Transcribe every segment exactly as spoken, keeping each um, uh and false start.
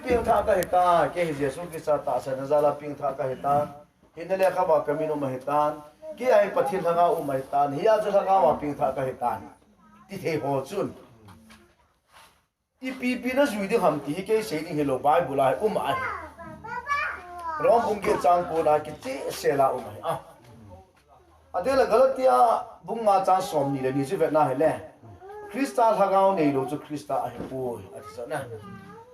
Pengthah kahitan, kei hi Jesu Christa tahsan a jal a pengthah kahitan. Hinna lekhabua kamin um ahitan. Kei a hi Pathen Lhagao um ahitan. Hia chu Lhagao a pengthah kahitan. Ti thei ho chun. Ipi ipi najui ding ham ti hi kei sei ding hilou, Bible a hi um ahi. Rom bung get chang ko na kichehsel a um ahi. Ah. Adeh le Galatia bung nga chang somni le ni chu vetna hile. Christa Lhagao neilou chu Christa ahipoi, ati chu na.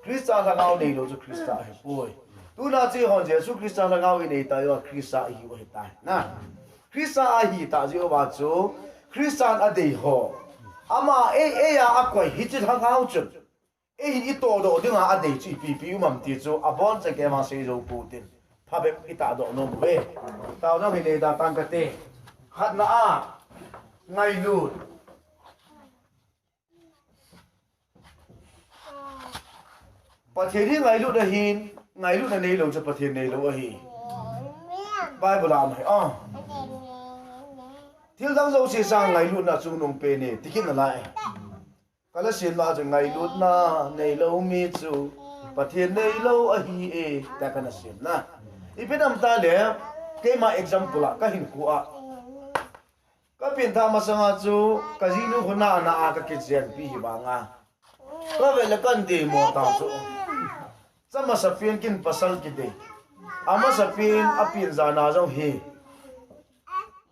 Christa Lhagao neilou chu Christa ahipoi. Tuna chu eihon Jesu Christa Lhagao inei tauva Christa ihiu ahitai. Na. Christa ahi tah jeh uva chu Christan adei ho. Ama ei, ei a akoi hiche Lhagao chun. Eihin itohdoh dinga adei chu ipi ipi um am ti chu abonchan keima sei jou pou tin. Phabep itahdoh nom uve. Taona hi nei da tang kate. Khatna a, ngailut. Pathen hi ngailut ahin, ngailutna neilou chu Pathen neilou ahi. Bible a um ahi. Ah. Thil dang jouse sang ngailutna chungnung pen e, ti kit nalai. Ka lhasetna chu ngailutna neilou mi chu Pathen neilou ahi e, tia kana sem na. Ipi ham itile, keima example a, ka hinkho a. Ka pengthah masanga chu, ka jinu khu nana a ka kichenpi hi vanga. Ka vet le kan deimo ta chu. Chamasapen kin pasal kidei. Amasapen apen jana jong hi.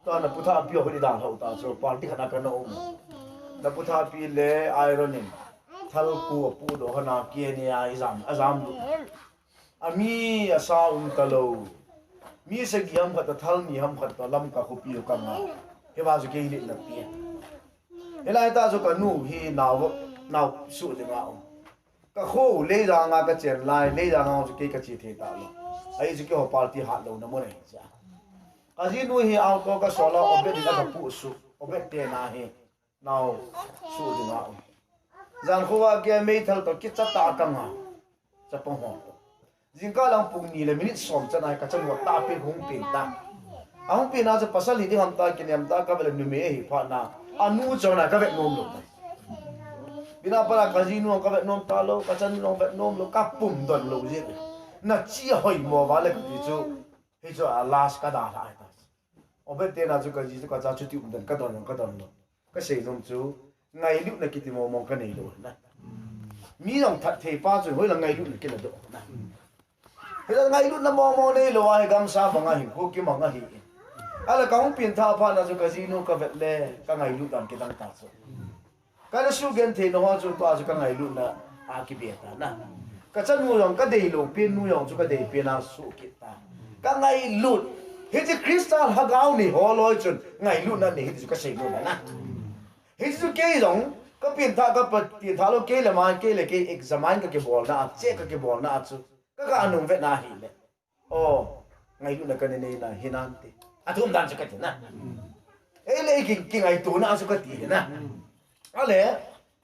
Tua na pu Thapi ho ni dan ho ta chu, party khat a kana um. Na pu Thapi le Iron in. Thal ku apudoh hon a kei ni a ijam, ajam lu. Ami asa um talou. Mi sagi ham khat a thal ni ham khat a Lamka khopi u kanga. Hiva chu kei le na pi. Hilai ta chu kanu hi nao, nao su de nga um. Ka kho, Leijang a ka chen lai, Leijang a chu kei ka che thei talou. Ahi chu keiho party hat louna mun ahi cha. Ka jinu hi auto ka sol a, Obed in a ka pusu, Obed te na hi, nao, su dinga um. Jan kho a kei meithal toh kicha tah a ka nga, chapang ho toh. Jingkah lang pung ni le minute som chan a hi ka chanu a tahpen hung pen ta. Ahung pen a chu pasal hi ding ham ta, kinem ta, ka vet le numei ahi phat na. Anu chon a ka vet nom lou. Bina para ka jinu ka vet nom talou, ka chanu vet nom lou, ka pum don lou jeh. Na chi hoi mo va le ka ti chu, hi chu a last ka dalha ahi ta. Obed te na chu ka ji chu ka cha chu ti um den ka don, ka don lou. Ka sei nom chu, ngailutna kiti mong mong ka neilou na. Mi jong that thei pa chu hoilang ngailutna kila doh na. Hilai ngailutna mong mong neilou a hi gamsa bang ahi, khu kimang ahi. Ahile ka hung pengthah phat na chu ka jinu ka vet le, ka ngailut dan kidang ta chu. Kana sugenthei nau ho chu tua chu ka ngailutna a kibe ta na. Ka chanu jong ka deilou pen, nu jong chu ka dei pen a su kit ta. Ka ngailut. Hiche Christa Lhagao nei ho loi chun ngailutna nei hi ti chu ka sei nom na. Hiche chu kei jong ka pengthah, ka pengthah lou kei le ma, kei le kei examine ka kibolna a, check ka kibolna a chu. Ka ga nung vet na hile. O, ngailutna ka nei nei na hi nante. Athum dan chu ka ti na. Ei le ei ki, kingaito na chu ka ti na. Ahile,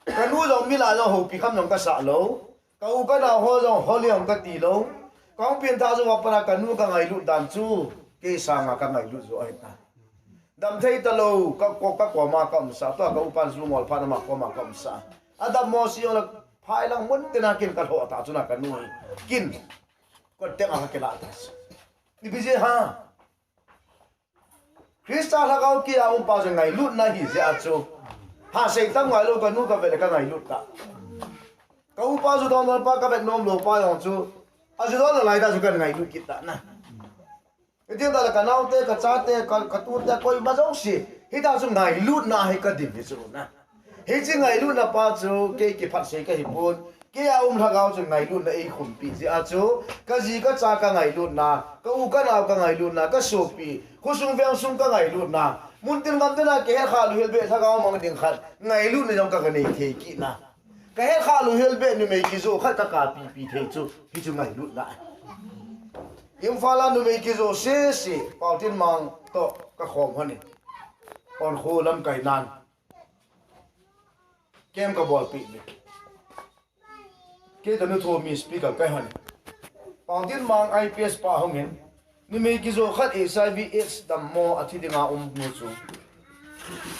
ka nu jong mi la jong houpi kham jong ka sah lou. Ka u ka nao ho jong holi jong ka ti lou. Ka hung pengthah jou a pat a ka nu ka ngailut dan chu, kei sanga ka ngailut jou ahi ta. Dam thei talou, ka ko, ka koma ka umsa, tua ka upan jumol phat na ama koma ka umsa. Adam mo si jong le, phai lang mun te na kin ka lhoh ta chu na ka nu hi. Kin. Kot teng a ka kila ta. Ipi jeh ham. Christa Lhagao kei a um pa chu ngailutna hi jeh a chu. Ha sei tam ngai lou ka nu ka vet le ka ngailut ta. Ka upa ju don don pa ka vet nom lou pa jong chu. A ju don lai ta chu ka ngailut kit ta na. Hiti tah le ka naote, ka chate, ka, ka tute, koima jouse. Hita chu ngailutna hi ka dim hi chu na. Hiche ngailutna pa chu kei kiphatsei ka hi pon. Kei a um Lhagao chu ngailutna ei khumpi jeh a chu. Ka ji ka cha ka ngailutna, ka u ka nao ka ngailutna, ka sopi, khosung vengsung ka ngailutna. Muntin gamtin a kihet khah lou hel beh Lhagao mang ding khat. Ngailutna jong ka, ka nei thei kit na. Ka het khah lou hel beh numei kijoh khat ka kapipi thei chu, hichu ngailutna. Imphal a numei kijoh sese, Paotinmang toh ka khom hon in. Onkho lamkai nan. Camp ka bolpeh le. Kei toh nu Thomi speaker ka hi hon in. Paotinmang I P S pa hung in. Numei kijoh khat H I V AIDS dammo a thi dinga um nu chu.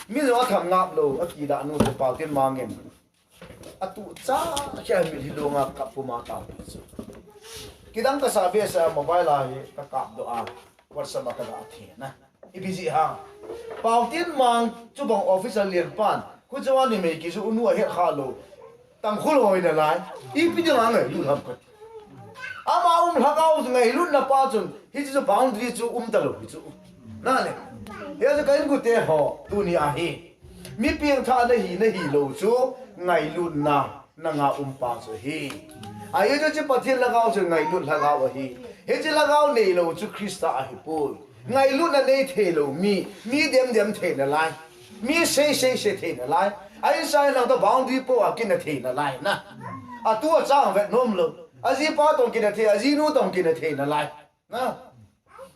Mi jong atham ngap lou, akidah nu chu Paotinmang in. Atuh cha, kei a mit hi lunga kap puma tao pi chu. Kidang kasa behseh a mobile a hi kakap doh a, WhatsApp a kaga thei na. Ipi jeh ham. Paotinmang chubang officer lienpan, khuchua numei kiju unu ahet khalou. Tangkhul hoi nalai. Ipi dinga ngailut ham kati. Ama um lhagao ngailutna pa chun, hiche chu boundary chu um talou hi chu. Nale. Hiche chu ka insungmite ho, tuni ahi. Mi pengthah nahi, nahilou chu, ngailutna nanga um pa chu ahi. Ahi chu hiche Pathen lhagao chu ngailut lhagao ahi. Hiche lhagao neilou chu Christa ahipoi. Ngailutna nei theilou mi, mi demdem thei nalai. Mi seisei sei thei nalai. Ahin sai lang toh boundary po a kina thei nalai na. Atu achang vet nom lou. Ajipa toh kina thei, ajinu toh kina thei nalai. Na.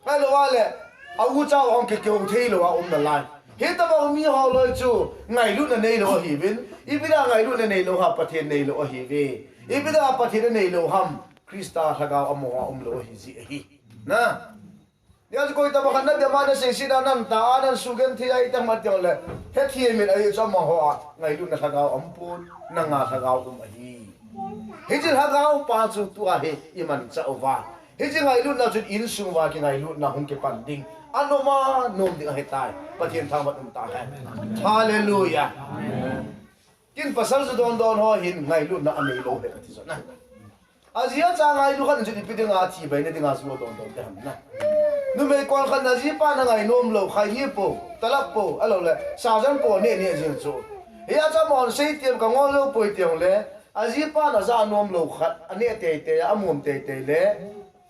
Ahilouleh, a ucha hung kikihou theilou a um nalai. Hitobang mi ho loi chu, ngailutna neilou ahiuvin. Ipi dinga ngailutna neilou ham, Pathen neilou ahiuve. Ipi dinga Pathen neilou ham, Christa lhagao amaho a umlou ahi jeh ahi. Na. Hijeh chun koitobang khat nadem a naseisei a natah a nasugenthei a itih ham ati uleh. Hethem in ahi chu amaho a, ngailutna lhagao aumpon, nanga lhagao um ahi. Hiche lhagao pa chu tua hi imanchah uva. Hiche ngailutna chun insung uva kingailutna hung kipan ding. Anom a nom ding ahitai. Pathen thangvah in umtah hen. Hallelujah. Ken pasal ju dondon ho hin ngailutna aneilou ahi kati chu na. Aji acha ngailu khat in chu ipi dinga thi beina dinga ju dondon te ham na. Numei kol khat in ajipa ana ngainom lou, khaini po, talap po, ahilouleh, sajan po, neh neh jing chu. Hijeh chun amahon seitiem kangol lou poi ti uleh, ajipa ana janom lou khat, aneh teitei, amom teitei le,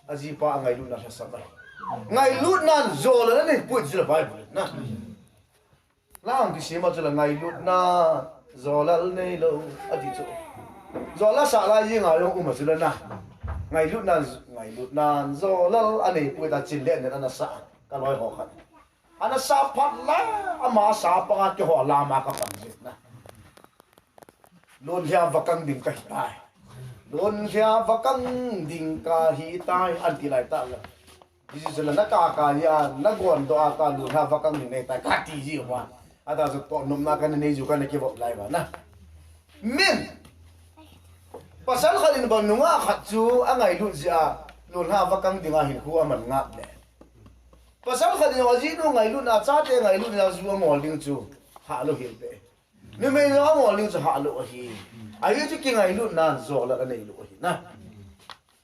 ajipa angailutna lhasam ahi. Ngailutnan jolal anei poi ti chu la Bible in na. Lang kisima chu la ngailutna, jolal neilou, ati chu. Jolal sah lai jing a jong um a chu la na. Ngailutna, ngailutnan, jolal anei poi ta chin le nen ana sa. Ka loi ho khat. Ana sa phat la, ama sa panga keiho lama kapan jin na. Lonlhia vakang ding kahitai. Lonlhia vakang ding kahitai. Anti lai ta la. Hiche chu la na kaka hi a, na gondoh a ka lonlhia vakang ding neitai kati ji uva. Ata chu toh nopna kana nei ju kana kivop lai uva na. Min. Pasal khat in bang nungah khat chu angailut jeh a, lonlhia vakang dinga hinkho aman ngap le. Pasal khat in ajinu ngailutna, achate ngailutna ju angol ding chu, hah lou hel pe. Numei jong angol ding chu hah lou ahi. Ahi chu kingailutnan jolal anei lou ahi na.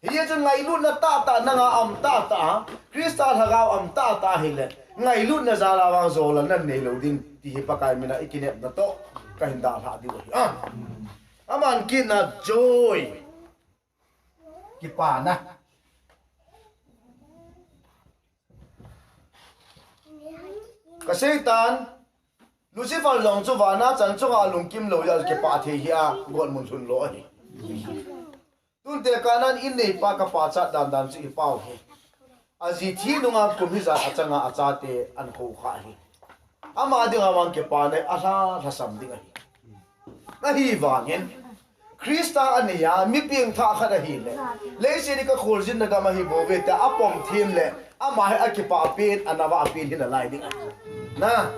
Hijeh chun ngailutna tahtah nanga um tahtah, Christa lhagao um tahtah ahile, ngailutna jal a vang jolal nanei lou ding, ti hi Pakai mina ikinepna toh, kahin dalhah diu ahi. Ah. Aman kitna joy. Kipana. Kaseitan, Lucifer jong chu vana chan chunga lungkim lou jeh a kipah thei hi a, gotmun lhun lou ahi. Tun tekahnan in neipa kipachat dandan chu ipau hi. Aji thi nunga kum hijat achanga achate ahin khokha hi. Ama dinga vang kipana alha lhasam ding ahi. Ahivangin, Christa anei a, mi pengthah khat ahile. Leiset hi kakholjinna gam ahi bouve tia apom them le, ama hi akipah pen, anava pen hi nalai ding ahi. Na.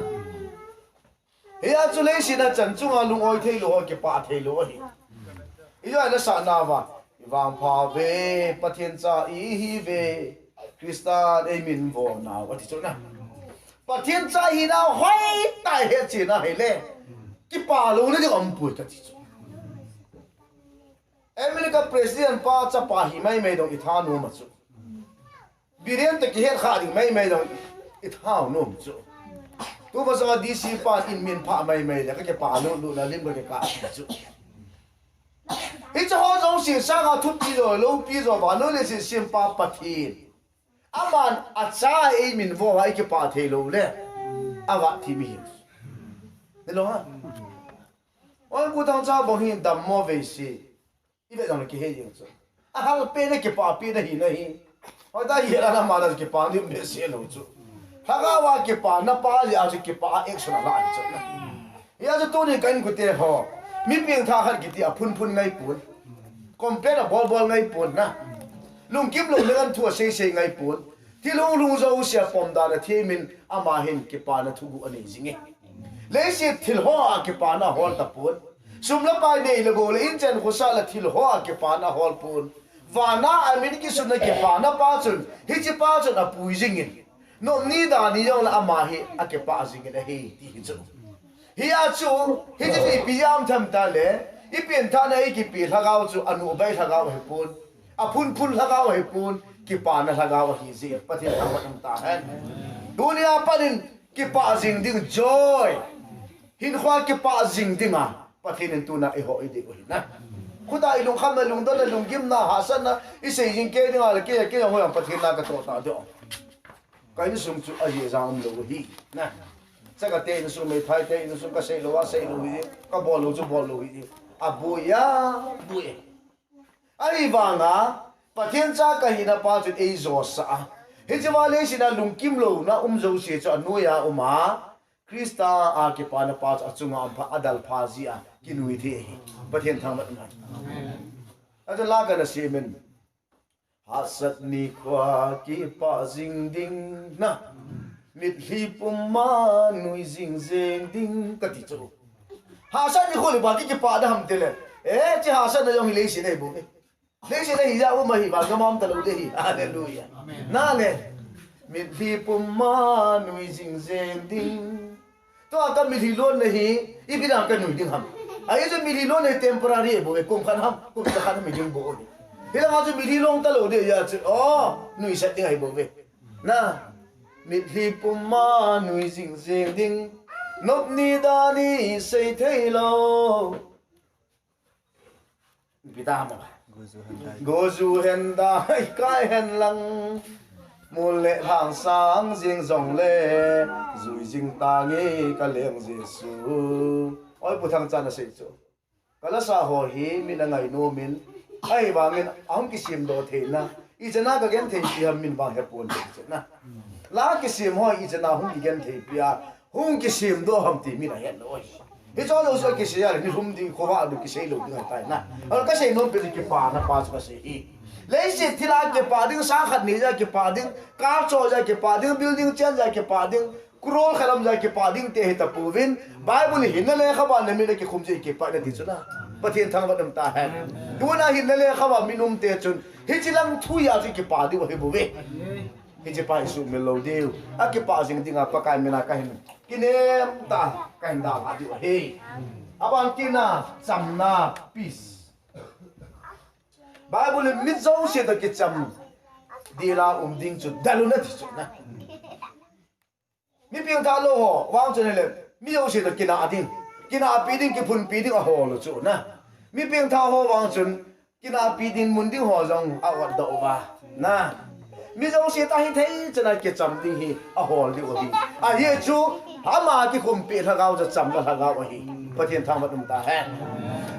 Hia chu leiset a chan chunga lungoi thei lou ho kipah thei lou ahi. Ijeh a nasah nauva, ivangpha uve, Pathen cha ihiuve. Christan eiminvo nau, ati chu na. Pathen cha ihinau hoitah a hetchetna ahile. Kipah louna ding aumpoi kati chu. America President pa chapa hi maimai dong itha nom a chu. Billion toh kihet kha ding maimai dong itha nom chu. Tuma jong a D C pan in min pha maimai le kakipah lou lou na lim kakikah chu. Hiche ho jouse sanga thupi jo, loupi jo, vannoi leiset sempa Pathen. Aman acha eiminvo a ikipah thei lou le. Avat thim ihi. Nilou ham. Oi, kuthang cha bang hi dammo veise. Ivet jongle kihei jeng chu. Ahal pen a kipah pen ahi nahi. Hoitah a hi la lama la kipah ding behseh lou chu. Lhagao a kipana pa jeh a chu kipah a action ala ahi chu. Hijeh a chu tuni ka insungmite ho. Mi pengthah khat kiti a phunphun ngai pon. Complain a bolbol ngai pon na. Lungkim lou le kan thu asei sei ngai pon. Thil hunglhung jouse a pomdan a themin ama hin kipana thuguh anei jinge. Leiset thil hoa kipana ahol tapon. Sum le pai nei le gou le inchen khosah le thil hoa kipana ahol pon. Vana amin kisunna kipana pa chun, hiche pa chun apui jingin, nopni dani jongle ama hi akipah jingin ahi, ti hi chu. Hia chu, hiche chu ipi jeh ham itile, ipenthahna a ikipe lhagao chu anubai lhagao ahipon, aphunphun lhagao ahipon, kipana lhagao ahi jeh in Pathen thangvah in umtah hen. Tunia pat in kipah jing ding, joy, hinkhoa kipah jing dinga Pathen in tuna eiho eidei u ahi na. Khutah ilungkhamna, lungdonna, lunggimna, hahsatna isei jing kei dinga le, kei, kei jong hoiya Pathen na katoh tah diu. Ka insung chu ajeh jang umlou ahi na. Chakate insung, meithaite insung, kasei lou a sei lou hi, kabol lou chu bol lou hi, aboi a, boi. Ahivanga Pathen cha kahina pa chun eijosah a, hiche va leiseta lungkim louna um jouse chu anoiya uma, Christa a kipana pa chu achunga umpha, adalpha jeh a kinui thei ahi. Pathen thangvah in um hen. Achu la kana simin, hahsat nikhoa kipah jing ding na, mitlhi puma nui jing jeng ding kati chu. Hahsat nikho le ba ki kipah da ham tile, eh, hiche hahsatna jong hi leiset a hi bou ve. Leiset a hi jeh a um ahi, vangam a um talou ding ahi. Hallelujah. Nale, mitlhi puma nui jing jeng ding. Tua ka mitlhi lonna hi ipi dinga kanui ding ham? Ahi chu mitlhi lonna hi temporary bou ve, kum khat ham, kum jakhat ham hiding bou ahi. Hilanga chu mitlhi long talou ding ahi chu, o, nuisat ding ahi bou ve. Na, mitlhi puma nui jing jeng ding, nopni dani seithei lou. Ipi ta ham? Goju hen da, ikai hen lang, mol le lhang sang jeng jongle, jui jing tange kaleng Jesu. Oi, Pu Thangchan asei chu, kalasa ho hi min angainom in, ahivangin ahung kisemdoh theina, ichana kagentheipi ham min vang hepon ti chu na. La kisem ho ichana hung kigentheipi a, hung kisemdoh ham ti min ahet lou ahi. Hicheho jouse kisei a le nilhum ding, khovah ding kisei lou ding ahitai na. Ahile kasei nompen chu kipana pa chu kasei hi. Leiset thil a kipah ding, sang khat ni jeh a kipah ding, car cho jeh a kipah ding, building chen jeh a kipah ding, crore khat lam jeh a kipah ding ti ahitapouvin, Bible in hinna lekhabua namin akikhum jeh a kipah in ati chu na. Pathen thangvah in umtah hen. Tuna hinna lekhabua min umte chun hiche lang thu a chu kipah diu ahi bou ve. Hiche pa isuhmil lou diu, akipah jing dinga Pakai mina kahin kinem tah a kahin dalhah diu ahi. Aban kit na, chamna, peace. Bible in mi jouse toh kicham dela um ding chu dalun ati chu na. Mi pengthah lou ho vang chun ahile, mi jouse toh kinah ding, kinahpi ding, kiphunpi ding ahol u chu na. Mi pengthah ho vang chun kinahpi dinmun ding ho jong a-otdoh uva, na, mi jouse toh hithei chana kicham ding hi ahol diu ahi. Ahi chu ama kikhumpeh lhagao chu chamna lhagao ahi. Pathen thangvah in umtah hen.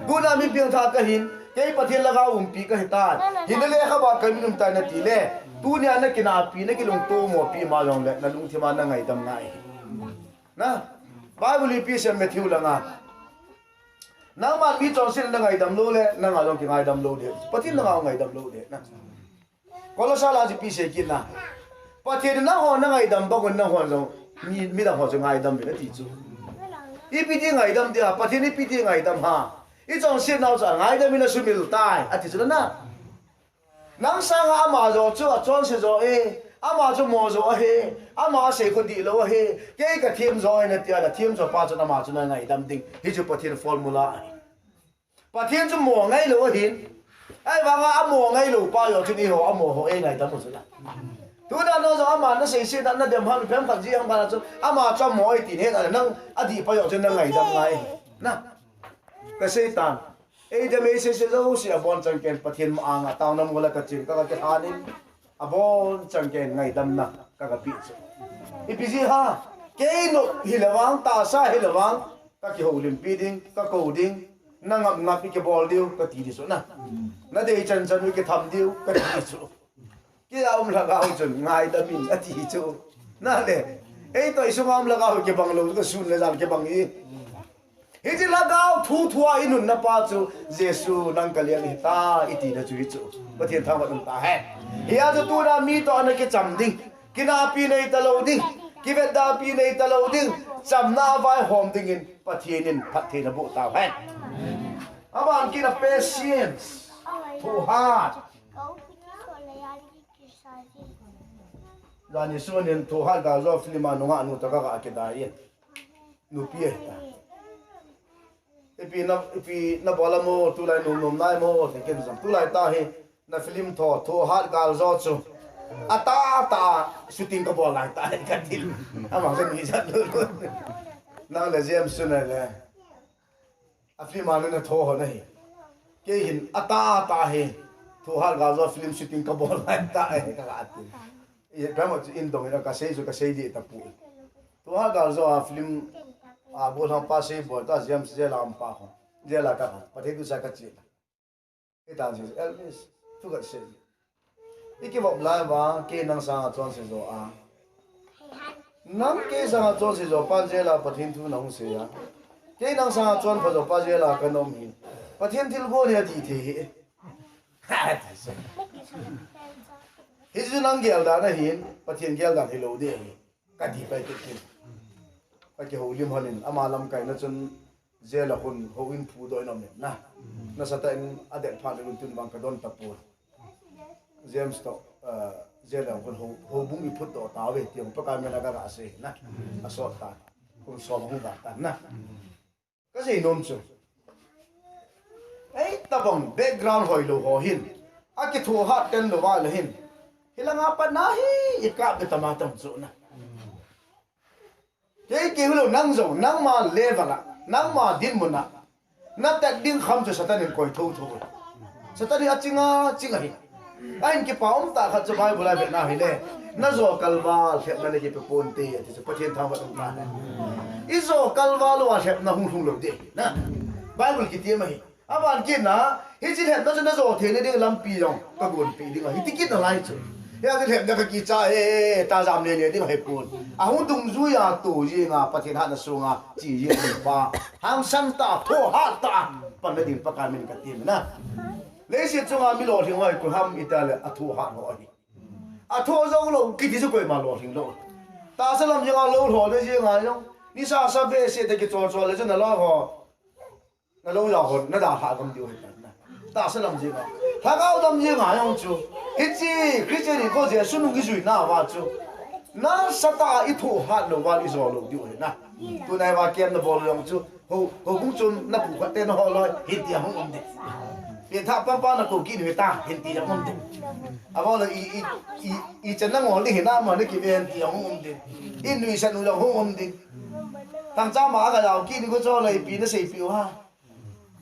Tuna mi pengthah kahin, kei Pathen lhagao umpi kahitai, hinna lekhabua kamin umtai natile, tunia nakinahpi, nakilungtomopi ma jongle nalungthima nangaidam ngai ahi. Na, Bible ipi asei em Matthew langa, nangman mi chonset nangaidam loule nanga jong kingaidam lou ding, Pathen langa ngaidam lou ding na. Colossa la chu ipi asei kit na, Pathen in nangho nangaidam bangun nanghon jong mi, midang ho chu ngaidam uvin ati chu. Ipi ti ngaidam dia, Pathen ipi ti ngaidam ham? Ichonset nau chu angaidam in asumil tai ati chu na. Nang sanga ama joh chu achonse joh e, ama chu mo joh ahi, ama asei kho dihlou ahi, kei kathem joh ahi natia, nathem joh pa chun ama chu nangaidam ding. Hichu Pathen formula ahi. Pathen chu mo ngailou ahin, ahivanga amo ngailou pa joh chun eiho amo ho eingaidam u chu la. Tuna nang jong ama naseiset na, nadem ham, phem khat ji ham khat a chu ama chu amo ahi tin het a le, nang adih pa joh chun nangaidam ngai ahi. Na, kaseitan, eidem eiseiset jouse abonchan ken Pathen ma-anga taona mol a kachen, ka, kakilhan in, abonchan ken ngaidamna kagapeh chu. Ipi jeh ham? Kei nop hile vang, tahsa hile vang, kakihoulimpi ding, kakou ding, nangap ngap ikibol diu kati ding chu na. Nadei chanchan u ikitham diu kati ding chu. Keia um lhagao chun ngaidam in ati chu. Nale, eitoh isunga um lhagao kibang lou, kasun le jan kibang hi. Hiche lhagao thuthu a inunna pa chu, Jesu nang kaleng ahitai itina chu hichu. Pathen thangvah in umtah hen. Hia chu tuna mi toh ana kicham ding, kinahpi nei talou ding, kivetdapi nei talou ding, chamna vaihom dingin Pathen in phattheina boh tauhen. Aban kit na, patience, thohhat. Jani sunin Thohhat Galjo film a nungah nu toh kaga kidai in. Nupi ahi ta. Ipi na, ipi na bol a mo, tulai nom nom nai mo, te ken jam. Tulai ta hi, na film tho, Thohhat Galjo chu. Atah, atah, shooting kabol lai ta, kati. Ama se mi jat lo. Nang le James chu na le. A film a na tho ho na hi. Kei hin, atah, atah hi. Thohhat Galjo film shooting kabol lai ta, kati. I, kama chu in dong in kasei chu kasei di ta pu. Thohhat Galjo a film a bol hang pa sei bol ta James jela um pa ho. Jela ka ka. Pathen tu sa ka chi. Ita ji Elvis. Tu ka sei. Iki bop lai ba ke nang sa chon se jo a. Nang ke sa chon se jo pa jela Pathen tu nang se ya. Ke nang sa chon pa jo pa jela ka nom hi. Pathen thil go ne di the hi. Hichu nang gel dan ahin, Pathen gel dan hilou ding ahi. Kati pai kit kit. Ka kihoulim honin, ama lamkai na chun jail a hun, houin phu doh in um in na. Nasatah in adel phat le un tun vang kadon tapon. James toh, eh, jail a hun hou, houbung iphut doh tauve, ti jong Pakai min a kaga sei na. Asot tan. Kum som hung vang tan na. Ka sei nom chu. Ei, tabang background hoilou ho hin. Akithohat ten lou va le hin. Hilanga pat na hi, i kap be tama tam chu na. Kei kei hulou nang jong, nangma level a, nangma dinmun a. Na tat ding kham chu Satan in koi tho tho. Satan in aching a, ching ahi. Ahin kipa um tah khat chu Bible a vet na hile. Na jo kalval lhepna na kipe ponte, ati chu Pathen thangvah um tah. I jo kalval uva lhepna hung lhung lou ding. Na. Bible kiti ahi. Aban kit na, hiche lhepna chu na jo theina ding lampi jong kagonpeh ding ahi. Hiti kit nalai chu. Hia chu lhepna kakicha e, ta jam le le ding ahipon. Ahung dungjui a tu jing a, Pathen hatna sunga che jing pa. Hangsan tah, thohat tah. Panna ding Pakai min kati na. Leiset chunga mi lolhing ho hi koi ham itile athohat ho ahi. Atho jou lou kiti chu koima lolhing lou. Tahsa lam jenga lou lhona jenga jong. Nisa sa behseh te kichol chol le chu nalou ho. Nalou jao hon nadalhah gam diu ahi. Tahsa lam jenga. Lhagao lam jenga jong chu. Hiche Christian in ko Jesu nung kijui nauva chu. Nasatah a ithohat lou uva ijo lou diu ahi na. Tunai uva camp nabol jong chu. Ho, houbung chun na pu khat te na ho loi, hin ti ahung um ding. Pianthah pampa na kou kit u hita, hin ti ahung um ding. Abol le i, i, i, ichan na ngol ding hina ma na kiven ti ahung um ding. I nuisat u jong hung um ding. Thangcha ma a kajao kit ni ko cho le ipi na seipeh u ham.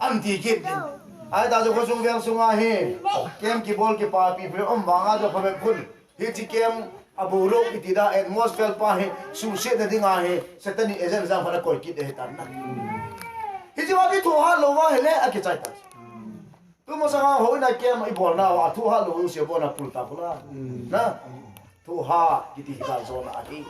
An ti kit ding. Ahita chu khosung veng sunga hi. Camp kibol kipapi pe um vanga chu phabep khun. Hiche camp a boulou iti da atmosphere pa hi suhset na dinga hi Satan in agent jang khat akoi kit ahi tan na. Hiche va kithohat lou va hile akichai ta. Tumasanga houin a camp ibolna uva thohat lou u se bona pul ta pula. Na. Thohat kiti hi jona ahi.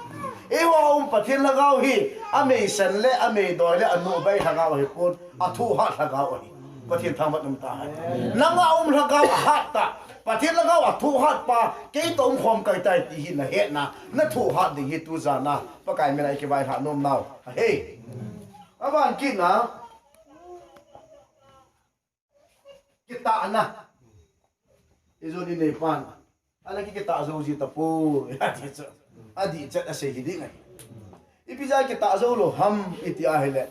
Eiho a um Pathen lhagao hi ameisan le ameidoi le anubai lhagao ahipon athohat lhagao ahi. Pathen thangvah um tahen. Nanga um lhagao ahat tah. Pathen lhagao athohat pa, kei toh umkhom kahitai ti hi nahetna, nathohat ding hi tu jana, Pakai mina ikivailhah nom nau ahi. Aban kit na, kitahna. Ijoni neipan. Ana ki, kitah jou ji tapoi. Adih chet, adih chet asei hi ding ahi. Ipi jeh a kitah jou lou ham iti ahile.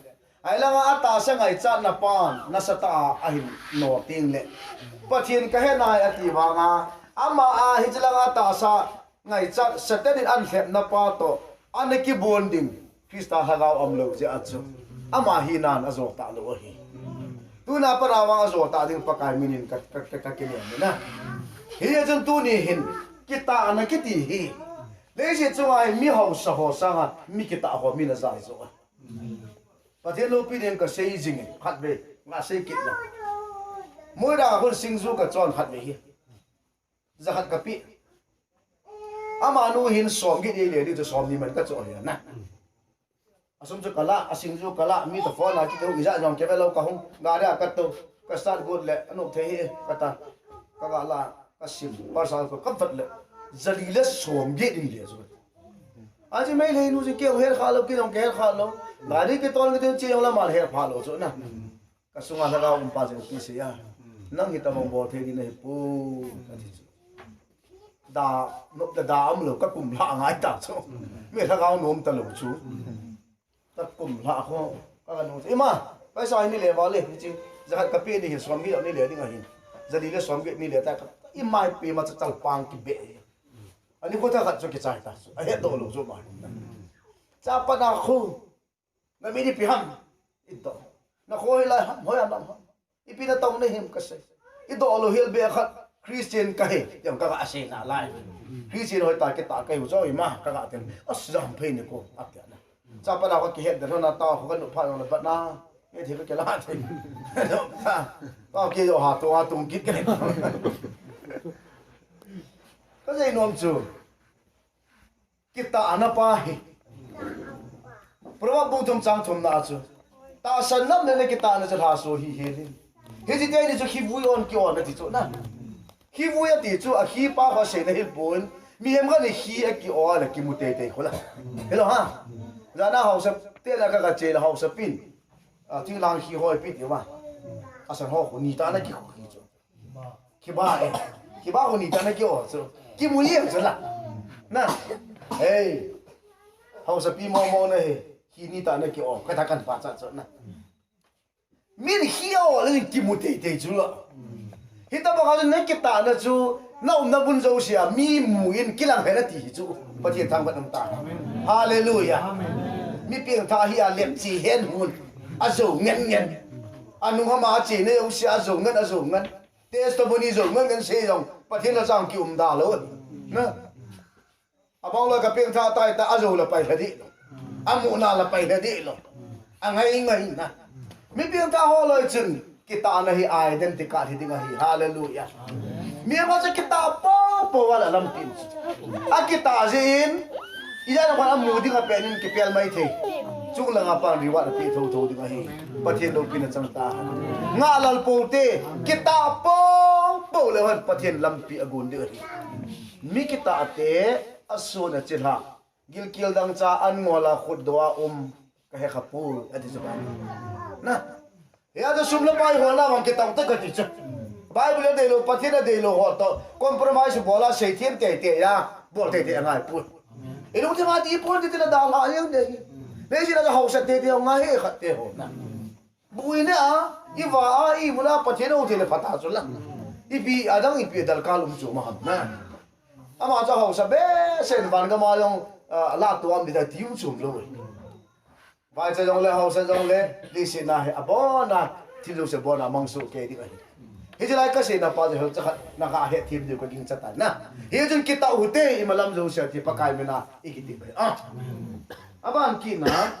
Ahilanga atahsa ngaichatna pan nasatah a ahin no teng le. Pathen kahe nai ati vanga. Ama a hiche langa tahsa ngaichat Satan in ahin lhepna pa toh. Ana kibon ding. Christa lhagao aum lou jeh a chu. Ama hinan ajo talou ahi. Tuna pat a vang ajo ta ding Pakai minin ka, ka, ka, kakinem na. Hijeh chun tuni hin kitahna kiti hi. Leiset chunga hi mi haosa ho sanga mi kitah ho min ajai jo. Pathen loupi ding kasei jing e, khatvei, nga sei kit na. Moirang a khun singju kachon khatvei hi. Jakhat kapeh. Amanu hin somget eile ding chu somni man kachoh ahi na. Asum chu kalah, asingju kalah, mi toh phone a kihou, ijat jong kivelou kahung, gari a katou, kastart got le, anop thei hi, kata, kagala, kasim, parcel ko, kavet le, jali le somget eile chu. Aji Meitei nu ji keu hel khalou, kei jong kihel khalou, gari kitol kiti che jong le aman hel khalou chu na. Kasunga lhagao um pa jeng pi sei a. Nang hitabang bol thei ding nahi poi, ati chu. Da, nop da da umlou, ka kum lha ngai ta chu. Mi lhagao nom talou chu. Ka kum lha kho, ka ka nung chu. Ima, paisa hi ni le vale, chi, jakhat ka pe ding hi som hi ni le ding ahi. Jali le som hi ni le ta ka. Ima pe ma cha chal pang kibe. Ani ko ta khat chu kichai ta chu. Ahe to lo chu ma. Cha pa na khu. Na mi ni pi ham. Ito. Na khoi lai ham, hoi ham ham. Ipi na tong na him ka sei. I do lo hil be khat Christian ka he. Yang ka ka sei na lai. Christian hoi ta ke ta ka hu cho ima ka ka ten. As jam phei ni ko. Ap ya na. Cha pa na ko ki het da na ta ko ka nu pha na ba na. Ye the ke la the. Ta. Ta ke yo ha to ha tung kit ke. Ka sei nom chu. Kitahna pa hi. Proverb bung thum chang thumna chu. Tahsan lam le na kitahna chu lhaso hi helin. Hiche teni chu khi vui on ki on ati chu na. Khi vui ati chu a khi pa kho seina hil pon. Mihem khat ni khi a ki o le kimu teitei kho la. Hello ha. Jana hausa te la ka ka che la hausa pin. A thing lang khi hoi pi ti ma. Asan ho khu ni ta na ki khu khi chu. Kiba e. Kiba khu ni ta na ki o chu. Kimu liang chu la. Na. Hey. Hausa pi mo mo na he. Khi ni ta na ki o. Ka ta kan pa cha chu na. Min khi o le kimu teitei chu la. Hita ba ka na kitahna chu. Na umna mun jousea mi mu in kilang he na ti hi chu. Pathen thangvah um ta. Hallelujah. Mi pengthah hi a lem chi hen hun. A jo ngen ngen. A nung hama a che ne jousea a jo ngen a jo ngen. Testimony jong, ngen ngen sei jong, Pathen la chang ki um da lo. Na. Abang lo ka pengthah tai ta, a jo la pai lha di lo. A mu na la pai lha di lo. A ngai ngai na. Mi pengthah ho lo chun, kitahna hi identity card hi ding ahi. Hallelujah. Mi ama cha kitah po po wala lam pin. A kitah jin, Ijat a khan a mu ding a pen in kipel mai thei. Chung langa pan reward a pe tho tho ding ahi. Pathen loupina chang ta. Ngah lal pou te, kitah pou pou le hon Pathen lampi a gon ding ahi. Mi kitah te, a sun a chilha. Gilkel dang cha an ngol a khut do a um ka he kha pu, a ti chu ba. Na. Hia chu sum le pai holna vang kitang te ka ti chu. Bible a deilou, Pathen a deilou ho to. Compromise bol a seithem teitei a. Bol teitei a ngai pon. I lungthim a dipon titi la dalha jeng ding. Leiset a hausa teitei a ngai he khat te ho na. Buina a, i va a, i muna Pathen a u te le phat a chu la. Ipi adang ipi darkar um chu ma ham na. Ama chu hausa behseh in van gam a jong, ah, la tuam ding ta ti um chu um lou. Vaicha jong le, hausa jong le, leiset na hi abon a, thil jouse bon a mangsoh kei ding ahi. Hiche lai ka seina pa chu hel cha khat, na ka het them diu ka ging cha tai na. Hichun kitah u te, i malam jouse ti Pakai mina, i kiti bai. Ah. Aban kit na,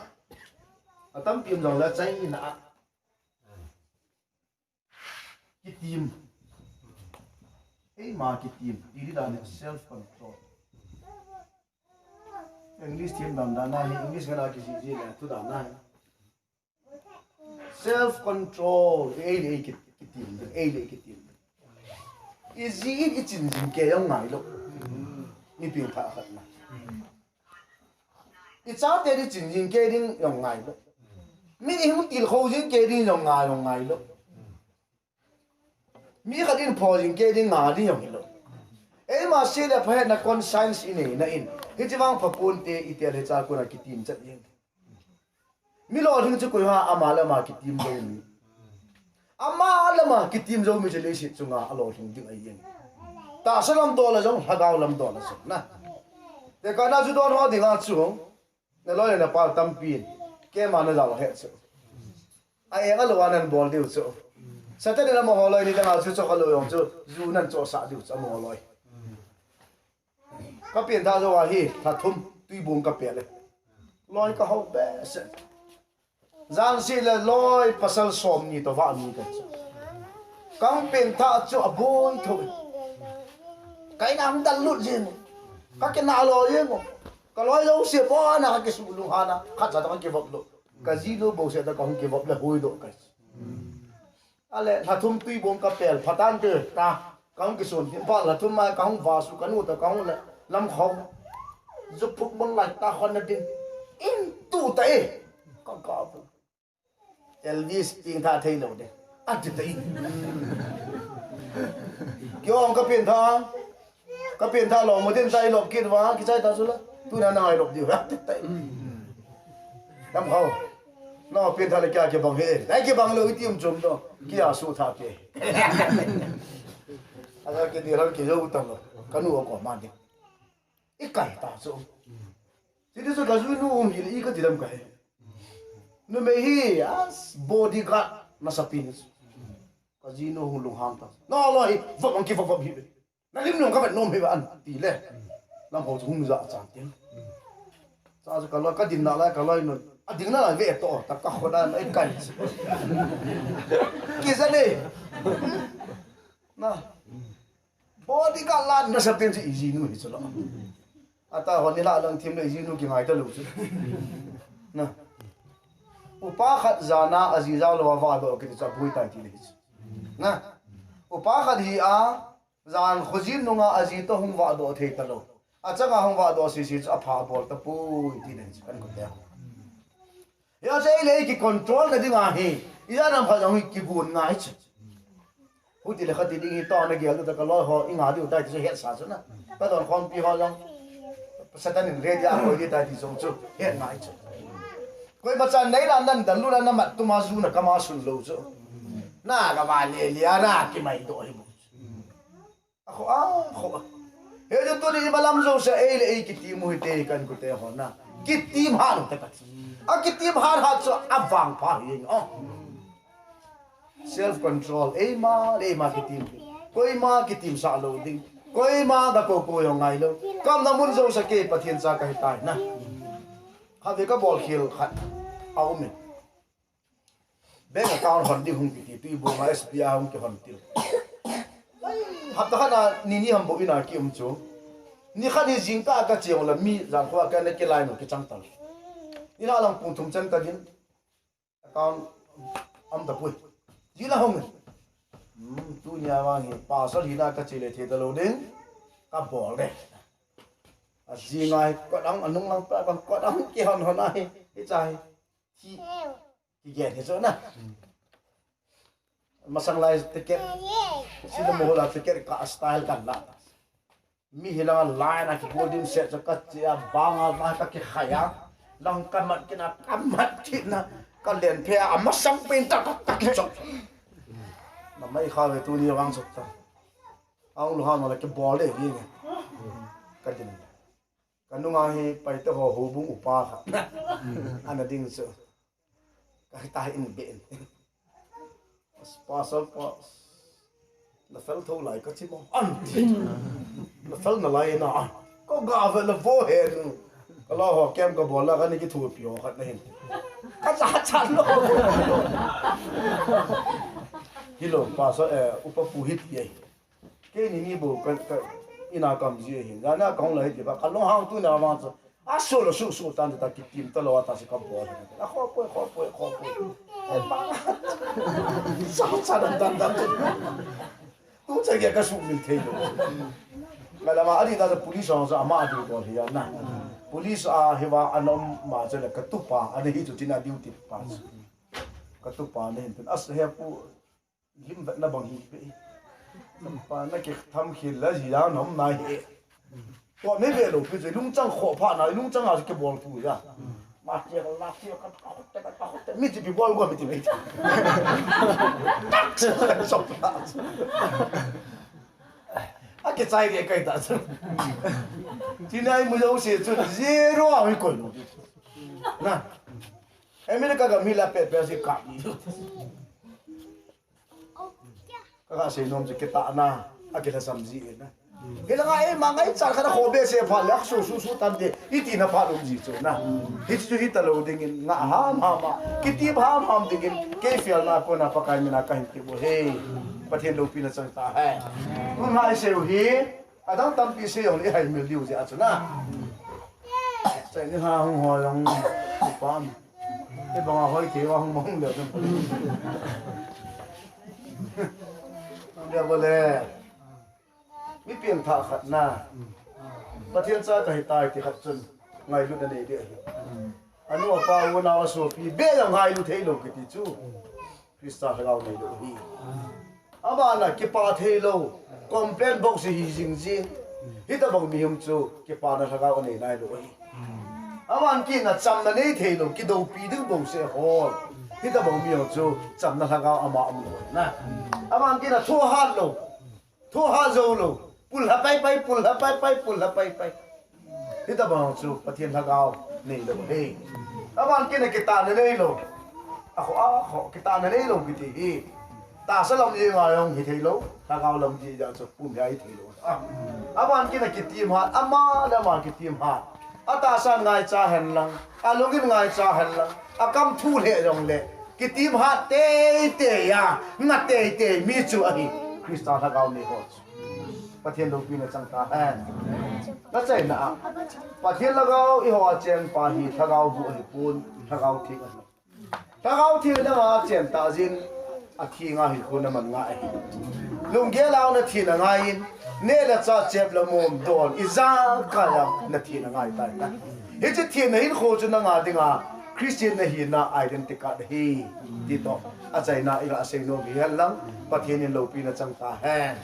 atam pim jong le, chai na. Kitim. Eima kitim. Iri dan self control. English thim dan dan ahi, English ngana kisih ji le, tu dan ahi. Self control. Ei le ei kit-, kitim. Ei le ei kitim. Iji in ichin jing kei jong ngai lou. Mi pengthah khat na. I chate di chin jing kei ding jong ngai lou. Mi i hung tilkhou jing kei ding jong ngai, jong ngai lou. Mi khat in pho jing kei ding ngai ding jong hilou. Eima seh le pha hetna conscience i neina in. Hiche vang pha ponte i tel hicha kona kitim chat jeng. Mi lolhing chu koi ham, ama le ama kitim jou mi. Ama le ama kitim jou mi chu leiset chunga alolhing ding ahi jeng. Tahsa lam dol a jong, lhagao lam dol a jong na. Tekahna ju don ho dinga chu, na loi le na pai tampi in, keima na jao het chu. A eng a lou a nan bol diu chu. Satan in amaho loi ni danga chu chokha lou jong chu, ju nan chohsah diu chu amaho loi. Ka pengthah jou a hi, lha thum, tui bung ka pel e. Loi ka hou behseh. Jan seh le loi pasal som ni toh vah ni ka chu. Ka hung pengthah chu aboi tho. Ka in a hung dal lut jeng. Ka kinah lou jeng. Ka loi jouse bon a ka kisuh lunghan a. Khat cha toh ka kivop lou. Ka ji lou bou seh toh ka hung kivop le huhdoh ka. Ale, lha thum tui bung ka pel, pha tante, ta, ka hung kisun, pha lha thum mai, ka hung vasu, ka nu ta, ka hung le, lam khau. Ju phuk bang lai, ta khon na ding. In tu ta e. Ka ka pu. Elvis pengthah thei lou de. A ti ta in. Kio ka pengthah. Ka pengthah lom mo, tin tai lop kit va, kichai ta chu la. Tuna na ngai lop diu. Tam khau. No pengthah le kya kibang he. Nai kibang lou iti um chom to. Kia su tha ke. Ala ke di ral ke jo ta lo. Ka nu ko ma di. I kai ta chu. Ti di chu ka ju nu um hi le i ka ti dam kai. Numei hi as bodyguard na sapin. Ka ji nu hung lunghang ta. No lo hi, vop ang ki vop vop hi. Na lim nung ka vet nom hi ve an ti le. Lam ho chu hung ja chan tin. Cha chu ka loi ka din na lai ka loi nun. A ding na lai ve to ta ka kho na mai kai. Ki za ne. Na. Bodyguard la na sa tin chu i ji nu hi chu lo. Ata ho ni la lang thim le i ji nu ki ngai ta lo chu. Na. Upa khat jana a ji ja lo va do ki cha bui tai ti le hi chu. Na. Upa khat hi a Jan khojin nunga aji toh hung vahdoh thei talou. Achanga hung vahdoh sese chu apha abol tapoi ti nei chu kan kote. Hia chu eile ki control na dinga hi. Ijat ham khat jong hi kigon ngai chu. Huti le khati ding hi toh na gel ta ka loi ho i nga diu tai ti chu hetsa chu na. Ka don khompi ho jong. Satan in ready a koi di tai ti jong chu het ngai chu. Koima chan nei la nan dan lu la na mat tuma ju na kama sun lou chu. Na ka va le lia na kimai doh hi bu. A kho, a kho. He chu tuni i malam jouse eile ei kitim u hite kan kote ho na. Kitim hat u te pat. A kitim hat hat chu avangpha hi. Oh. Self control. Eima, eima kitim. Koima kitim sah lou ding. Koima ga ko ko jong ngai lou. Kamna mun jouse kei Pathen cha kahi tai na. Khatvei ka bol khel khat. A um e. Bank account hon ding hung kiti, tui bung a S B I hung kihon til. Hapta khat na ni ni ham bou ina ki um chu. Ni khat ni jingkah ka cheng la mi jan kho ka na kilai no kichang tal. Ina lang pung thum chan ka din. Account am ta pui. Ji la hong. Hmm, tunia vang hi pasal hina ka che le the ta lou ding. Ka bol de. A jinga hi kot ang, a nung lang pa bang kot ang kihon hon ahi. Hicha hi. Ki, kigen hi chu na. Masang lai ticket. Sila mo la ticket ka style kan la. Mi hi lang line a kibol dim set chu ka che a bang a va ka kikhai a. Lang ka mat kit na, ka mat kit na. Ka len phe a masang pen ta ka, ka kichop. Na mai kha ve tuni vang chop ta. Ang lu ha ma la kibol de hi. Ka din. Ka nunga hi paite ho houbung upa kha. Ana ding chu. Ka hita hi in be in. Pastor pa. Na fel tho lai ka chi mo. An ti. Na fel na lai na. Ko ga ve la vo he nu. Ka lo ho kem ka bol la ka ni ki thu pi ho khat na hin. Ka cha cha lo. Hi lo pastor, eh, upa pu hit ye. Keini ni bou ka, ka ina kam ji ahin. Jana kong lai ti ba, ka lunghang tuna vang chu. A su lo su su tan ta kitim talou ta si ka bol. A kho poi, kho poi, kho poi. E ba. Sa sa dan dan dan. Tu cha ke ka su min thei lo. Ka lama ani ta police ho sa ama du bol hi na. Police a hi va anom ma cha le ka tupa, ani hi chu tina duty pa. Ka tupa ne hin as he pu Lim vetna bang hi ve. Sampa na kitham khel la ji jang nom nai he. Tua me ve lo pi chu lungchang kho pha na, lungchang a kibol pu ja. Ma che la che ka, ka, ka, ka, mi ti pi bol go mi ti ve. Tak sa sa. A kichai ke kai ta chu. Ti nai mu jo se chu zero a mi koi lo. Na. America ga mi la pe pe si ka. Ka, ka sei nom chu kitahna, a kilhasam ji e na. Hilanga eima ngaichat khat a kho behseh phat le, a su, su, su tan te, i tina phat um ji chu na. Hichu hita lou dingin, ngah ham ham a, kitim ham ham dingin, kei felna kona Pakai mina kahin ti bou ahi. Pathen loupina chang tahen. Tun ngai sei u hi, adang tampi sei jong le i haimil diu jeh a chu na. Sei ni ha hung ho jong, i pam. Hibanga hoi thei uva hung mong le. Dia bole. Mi piangthah khat na. Pathen cha kahi tai ti khat chun ngailutna nei ding ahi. Anu apa u nao a sopi beh jong ngailu thei lou kiti chu. Christa lhagao nei lou ahi. Abana kipah thei lou. Complain box hi jing jing. Hitobang mi hung chu kipana lhagao anei nailou ahi. Aman kina chamna nei theilou, kidoupi ding bouseh hol. Hitobang mi hung chu chamna lhagao ama umlou na. Aman kina thohat lou, thohat jou lou, pulha pai pai, pulha pai pai, pulha pai pai. Hitobang chu Pathen lhagao neilou ahi. Aman kina kitana neilou. Akho, akho, kitana neilou kiti hi. Tahsa lam jenga jong hitheilou, lhagao lam jenga chu pum hia hitheilou. Aman kina kitim hat, ama le ama kitim hat. Atahsa ngaicha henlang, alungin ngaicha henlang, akam thu lheh jongle, kitim hat teitei a, nga teitei mi chu ahi. Christa lhagao nei ho chu. Pathen loupina chang tahen. Nachaina a, Pathen lhagao eiho a cheng pa hi lhagao bu ahipon, lhagao theng ahi. Lhagao theng danga chen tah jin, athenga hinkho naman ngai ahi. Lunggel a natheng angaiyin, neh le chah, chep le mom, don, ijakai a natheng angai tai. Hiche thengna hinkho chu nanga dinga Christian nahina identity card ahi, ti toh achaina a iga seinom hihen lang, Pathen in loupina chang tahen.